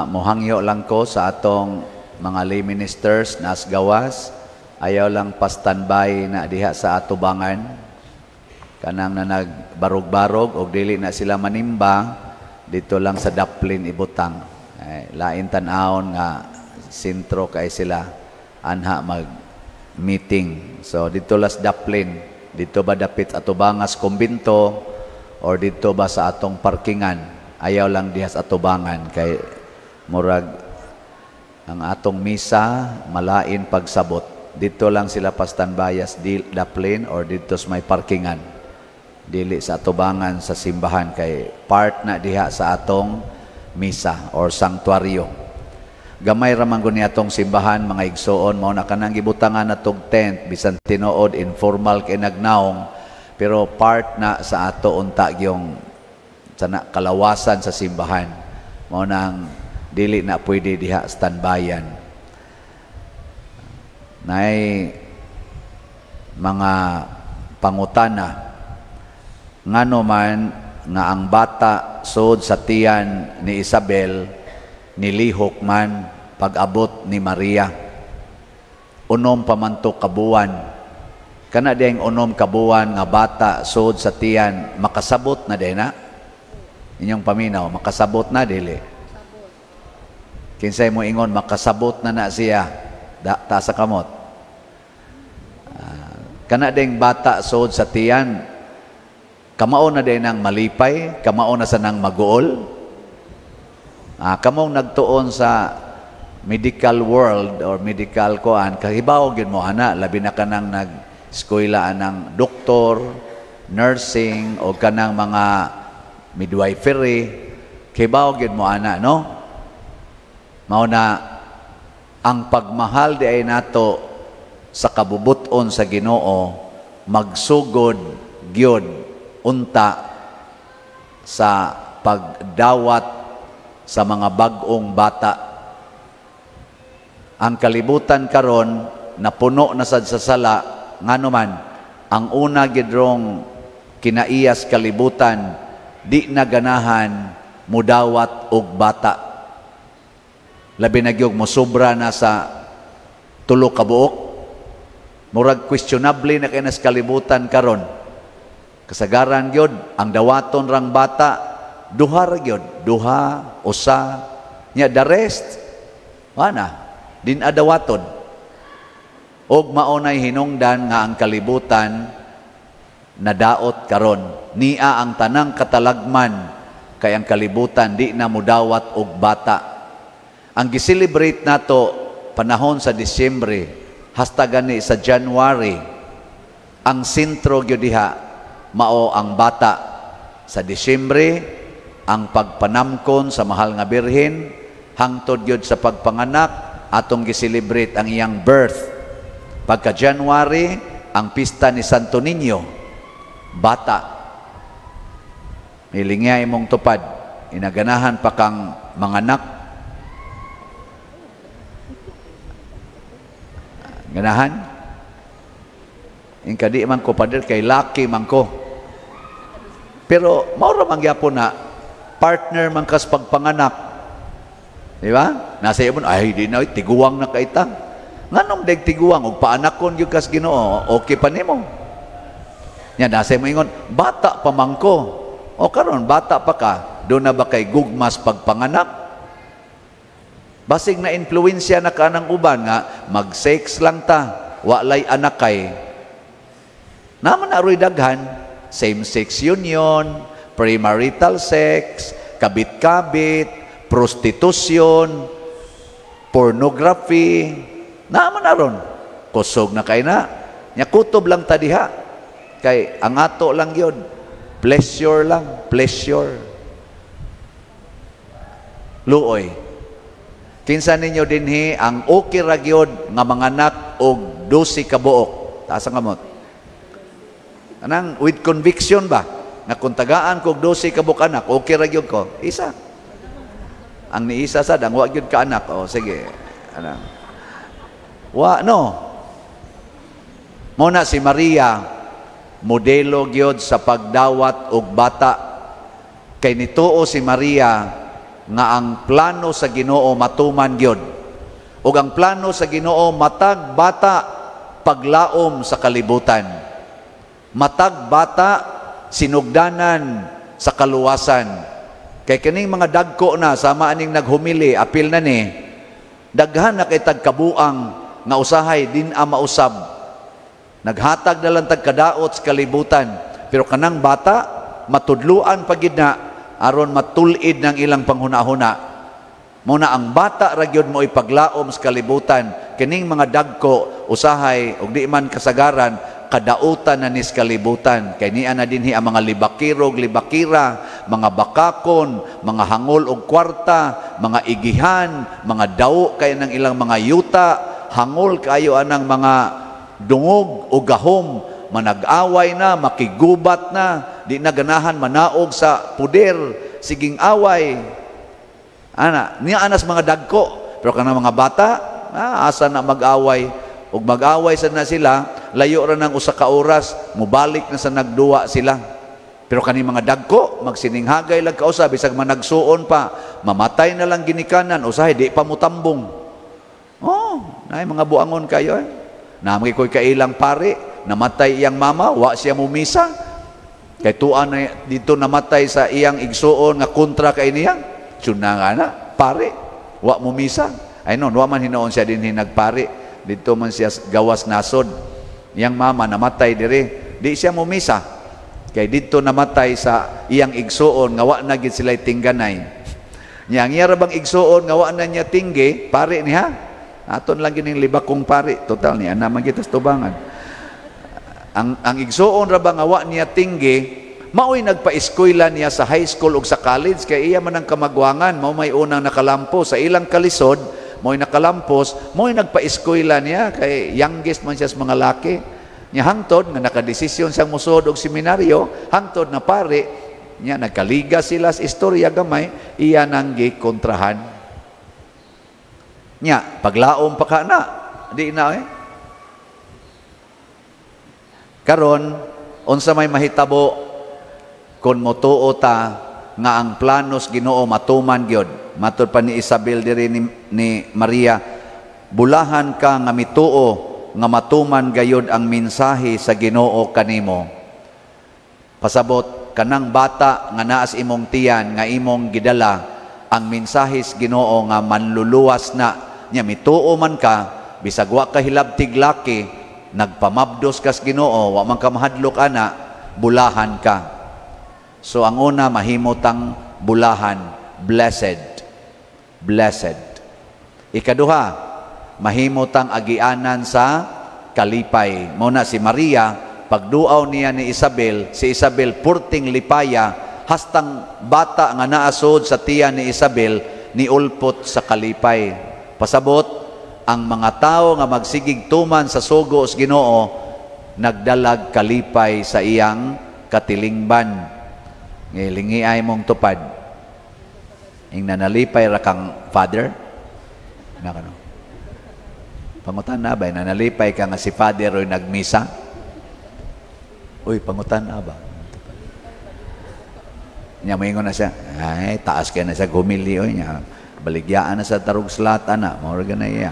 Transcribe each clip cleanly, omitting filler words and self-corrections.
Mohangyo lang ko sa atong mga lay ministers nas gawas, ayaw lang pa-standby na diha sa atubangan, kanang na nagbarog-barog og dili na sila manimba, dito lang sa daplin ibutang. Eh, lain tan-awon nga sentro kay sila anha mag meeting. So dito las daplin, dito ba dapit atubangas kumbinto or dito ba sa atong parkingan. Ayaw lang diha sa atubangan kay murag ang atong misa malain pagsabot. Dito lang sila pastanbayas di daplin or dito sa may parkingan. Dili sa atubangan sa simbahan kay part na diha sa atong misa or sanktuaryo. Gamay ra man gud ni atong simbahan, mga igsoon, mao na kanang gibutangan natog tent, bisan tinuod informal kay nagnaong, pero part na sa ato unta yung sana kalawasan sa simbahan. Mao nang dili na pwede diha standbyan. Nay mga pangutana, ngano man nga ang bata sud sa tiyan ni Isabel nilihok man pag-abot ni Maria? 6 pa man to kabuwan. Kana diyang 6 kabuwan nga bata sud sa tiyan, makasabot na din na? Inyong paminaw, makasabot na dili? Kinsay mo ingon makasabot na na siya? Da, taas sa kamot. Kana ding bata sud sa tiyan, kamao na din ang malipay, kamao na sa nang maguol. Kamong nagtuon sa medical world or medical koan, kahibaw gyud mo ana, labi na kanang nag-eskwela anang doktor, nursing o kanang mga midwifery, kibaw gyud mo ana, no? Mao na ang pagmahal di ay nato sa kabubuton sa Ginoo magsugod gyud unta sa pagdawat sa mga bag-ong bata. Ang kalibutan karon napuno na sad sa sala, ngano man ang una gidrong kinaiyas kalibutan, di na ganahan mudawat og bata. Labi na gyud mosobra na sa 3 ka buok. Murag questionable na kay nas kalibutan karon. Kasagaran gyud ang dawaton rang bata duha ra gyud, duha, usa, nya the rest wana din adawaton. Og mao nay hinungdan nga ang kalibutan nadaot karon. Nia ang tanang katalagman kay ang kalibutan di na mudawat og bata. Ang gi-celebrate nato panahon sa Disyembre hasta gani sa January, ang sentro gyud diha mao ang bata. Sa Disyembre ang pagpanamkon sa mahal nga birhen hangtod gyud sa pagpanganak, atong gi-celebrate ang iyang birth. Pagka January ang pista ni Santo Niño, bata. Hilingya imong tupad, inaganahan pa kang manganak. Ganahan? Ingka di man ko, pader, kay laki man ko. Pero mao ra man gyapon na partner man kas pagpanganak. Di ba? Nasa ibon, ay di na, tiguang na kaita. Nganong deg tiguang og paanakon gyud kas Ginoo, okay pa nimo. Nya nasa mo ingon, bata pa man ko. O karon bata pa ka, do na ba kay gugmas pagpanganak? Basig na influensya na ka ng uban nga mag-sex lang ta, walay anak kay. Naman aroy daghan, same-sex union, premarital sex, kabit-kabit, prostitution, pornography, naman aron. Kusog na kay na. Nya kutob lang ta diha. Kay ang ato lang yun, pleasure lang, pleasure. Luoy. Kinsa ninyo dinhi ang okay ra gyud nga manganak og 12 ka buok? Taas ang kamot. Anang with conviction ba? Nga kung tagaan kog 12 ka buok anak, okay ra gyud ko. Isa. Ang niisa sad ang wa gyud ka anak. O sige. Anang. Wa no. Mo na si Maria modelo gyud sa pagdawat og bata. Kay nituo si Maria nga ang plano sa Ginoo matuman gyud. Ug ang plano sa Ginoo, matag bata paglaom sa kalibutan. Matag bata sinugdanan sa kaluwasan. Kay kining mga dagko na sama aning naghumili, apil na ni daghan na kay tagkabuang nga usahay din a mausab. Naghatag na lang tag kadaot sa kalibutan, pero kanang bata matudluan pa gid na aron matul-id ng ilang panghuna-huna. Mao na ang bata ra gyud mo ipaglaom sa kalibutan. Kining mga dagko usahay og di man kasagaran kadautan na nis kalibutan. Kay niya na dinhi ang mga libakirog, libakira, mga bakakon, mga hangol og kwarta, mga igihan, mga daw kay ng ilang mga yuta, hangol kayo anang mga dungog o gahom, manag-away na, makigubat na, di na ganahan manaog sa puder, siging away. Ana, niya anas mga dagko, pero kanang mga bata, asa na mag-away? Ug mag-away sa na sila, layo ra nang usa ka oras, mubalik na sa nagduwa sila. Pero kani mga dagko, magsininghagay lang kausa, bisag managsuon pa, mamatay na lang ginikanan, usahay di pa mutambong. Oh, nay mga buangon kayo eh. Naamgi ko'y kailang pare, namatay iyang mama, wa siya mumisa. Kay tuan na dito namatay sa iyang igsuon nga kontra kay niya. Tsuna nga na, pare, wa mumisa. Ay no, wa man hinoon siya din nagpare. Dito man siya gawas nasod. Iyang mama namatay dire, di siya mumisa. Kay dito namatay sa iyang igsuon nga wa na gid sila tingganay. Nya ang iya ra bang igsuon nga wa na niya tinggi, pare niya. Aton lang gining libakong pare, total niya na man kita sa tubangan. Ang igsuon ra ba nga wa niya tinggi, maoy nagpa-eskwela niya sa high school ug sa college kay iya man ang kamagwangan, mao may unang nakalampos sa ilang kalisod, maoy nakalampos, maoy nagpa-eskwela niya kay youngest man siya sa mga laki. Nya hangtod nga nakadesisyon siyang mosuod og seminaryo, hangtod na pare, nya nagkaliga sila sa istorya gamay, iya nang gikontrahan. Nya paglaom pa ka na, di na eh. Karon unsa may mahitabo kon motuo ta nga ang planos Ginoo matuman gyud? Matud pa ni Isabel diri ni Maria, bulahan ka nga mituo nga matuman gayud ang mensahe sa Ginoo kanimo. Pasabot kanang bata nga naas imong tiyan nga imong gidala ang mensahe sa Ginoo nga manluluwas na nya, mituo man ka bisag wa ka hilabtig laki, nagpamabdos kas Ginoo, wa man ka mahadlok ana, bulahan ka. So ang una, mahimutang bulahan, blessed. Blessed. Ikaduha, mahimutang agianan sa kalipay. Mao na si Maria, pagduaw niya ni Isabel, si Isabel purting lipaya, hastang bata nga naasod sa tiyan ni Isabel, niulpot sa kalipay. Pasabot, ang mga tao nga magsigig tuman sa sugo sa Ginoo, nagdalag kalipay sa iyang katilingban. Ngilingi ay mong tupad. Ing nanalipay ra kang father? Na kano? Pangutan na ba? Nanalipay ka nga si father oy nagmisa? Uy, pangutan na ba? Nya moingon na siya. Ay, taas kay na siya gumili oy nya. Baligyaan na sa tarog slat ana, mao ra ganay iya.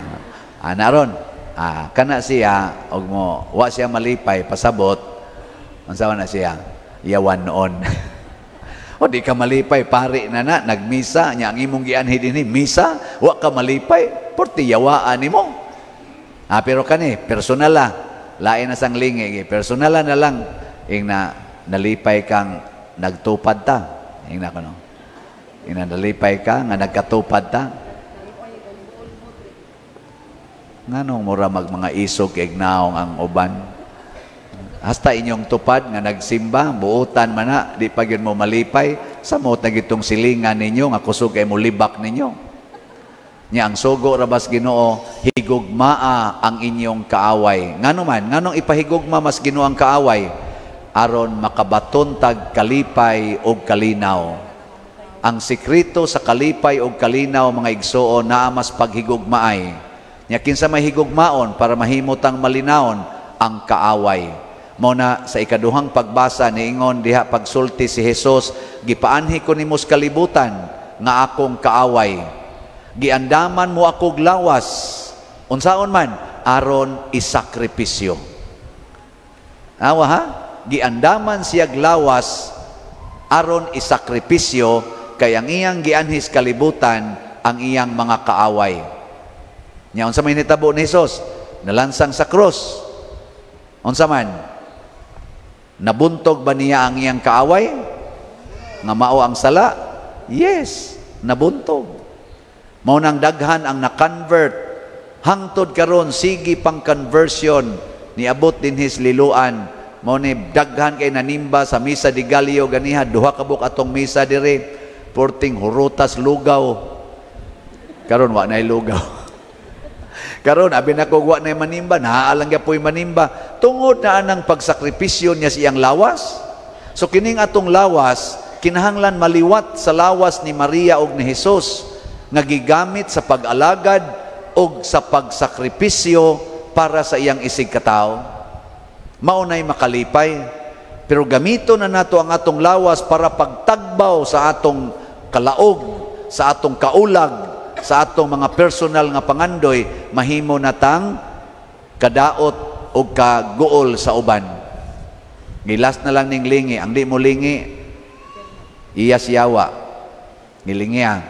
Ana ron. Kana siya og mo wa siya malipay, pasabot unsa na siya? Yawan noon. O di ka malipay, pare na na, nagmisa, nya ang imong gianhi dinhi, misa, wa ka malipay, porti yawaan nimo. Pero kani, personal la, lain na sang lingi, personal na lang, ing na nalipay kang nagtupad ta. Ing na kuno. Ing na nalipay ka nga nagkatupad ta. Nganong mura mag mga isog kay naong ang uban? Hasta inyong tupad nga nagsimba, buutan man na, di pa gyud mo malipay, samot na gitong silingan ninyo, nga kusog kay mo libak ninyo. Nya ang sugo rabas Ginoo, higugmaa ang inyong kaaway. Ngano man, nganong ipahigugma mas Ginoo ang kaaway? Aron makabaton tag kalipay og kalinaw. Ang sekreto sa kalipay og kalinaw, mga igsuon, naa mas paghigugmaay. Nya kinsa may higugmaon para mahimutang malinawon ang kaaway. Mao na sa ikaduhang pagbasa niingon diha pagsulti si Jesus, gipaanhi ko nimo sa kalibutan nga akong kaaway. Giandaman mo akog lawas. Unsaon man? Aron isakripisyo. Awa ha? Giandaman siyag lawas aron isakripisyo kay ang iyang gianhis kalibutan ang iyang mga kaaway. Nya unsa may nitabo ni Hesus? Nalansang sa krus. Unsa man? Nabuntog ba niya ang iyang kaaway? Nga mao ang sala? Yes, nabuntog. Mao nang daghan ang na-convert hangtod karon, sige pang conversion niabot dinhis Liloan. Mao ni daghan kay nanimba sa Misa de Gallo ganiha, duha ka buok atong misa diri, porting hurutas lugaw. Karon wa nay lugaw. Karon abi nako wa nay manimba, naa lang gyapoy manimba tungod na anang pagsakripisyo niya sa iyang lawas. So kining atong lawas kinahanglan maliwat sa lawas ni Maria ug ni Hesus nga gigamit sa pag-alagad og sa pagsakripisyo para sa iyang isig katawo. Mao nay makalipay. Pero gamito na nato ang atong lawas para pagtagbaw sa atong kalaog, sa atong kaulag, sa atong mga personal nga pangandoy, mahimo natang kadaot o kaguol sa uban. Gilas na lang ning lingi. Ang di mo lingi, iya siyawa. Gilingiya.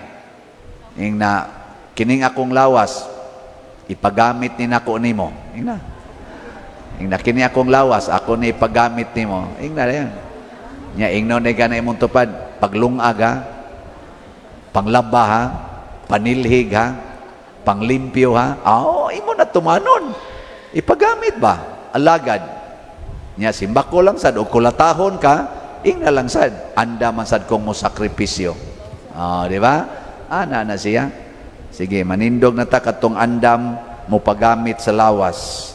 Ing na, kining akong lawas, ipagamit ni nako nimo. Ing na. Ing na, kini akong lawas, ako ni ipagamit nimo. Ing na yan. Nya ingnon na gana imong tupad, paglungag ha, panglaba ha, panilhig ha, panglimpyo ha. Oh, imo na tumanon. Ipagamit ba? Alagad. Nya simbako lang sad o kulatahon ka, ing na lang sad. Anda man sad kong mo sakripisyo. Oh, di ba? Ana na siya. Sige, manindog na ta katong andam mo pagamit sa lawas.